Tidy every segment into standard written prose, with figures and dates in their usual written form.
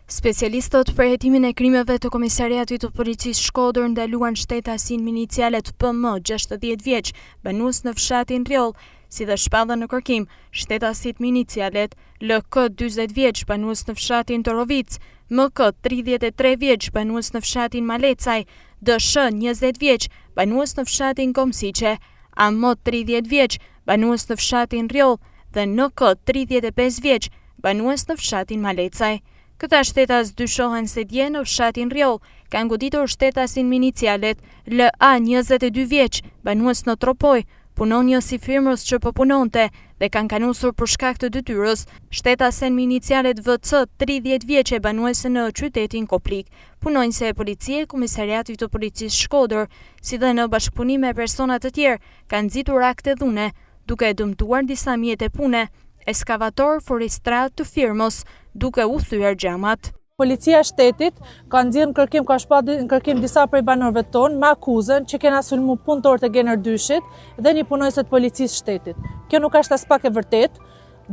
Specialistët për hetimin e krimeve të Komisariatit të Policisë Shkodër ndaluan shtetasin me inicialet PM, 60 vjeç, banues në fshatin Rrjoll, si dhe shpallën në kërkim shtetasit me inicialet LK, 40 vjeç, banues në fshatin Torovicë, MK, 33 vjeç, banues në fshatin Malecaj, DSH, 20 vjeç, banues në fshatin Komsiçe, AM, 30 vjeç, banues në fshatin Rrjoll dhe NK, 35 vjeç, banues në fshatin Malecaj. Këta shtetas dyshohen se dje në fshatin Rrjoll kanë goditur shtetasin me inicialet LA 22 vjeç, banues në Tropojë, punonjës i firmës që po punonte dhe kanë kanosur për shkak të detyrës shtetasen me inicialet VC 30 vjeç e banuese në qytetin Koplik, punonjëse e policie e Komisariatit të Policisë Shkodër, si dhe në bashkëpunim me persona të tjerë kanë nxitur akte dhune, duke dëmtuar disa mjete pune, eskavator fuoristradë të firmës, duke u thyer xhamat. Policia e Shtetit ka nxjerrë në kërkim, ka shpallë në kërkim disa prej banorëve tonë me akuzën që kena sulmu punëtorët e Gener Dyshit dhe një punonjëse të Policisë Shtetit. Kjo nuk është aspak e vërtetë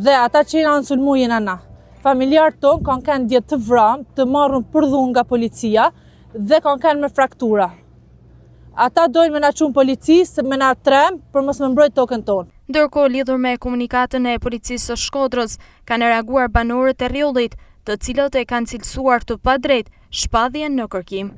dhe ata që janë sulmu jena na. Familjarët tonë kanë qenë dje të vramë, të marrun për dhunë nga policia dhe kanë qenë me fraktura. Ata dojnë me na çu n'polici, me na trem, për mos me mbrojt tokën tonë. Ndërkohë, lidhur me komunikatën e Policisë së Shkodrës, kanë reaguar banorët e Rrjollit, të cilët e kanë cilësuar të padrejtë shpalljen në kërkim.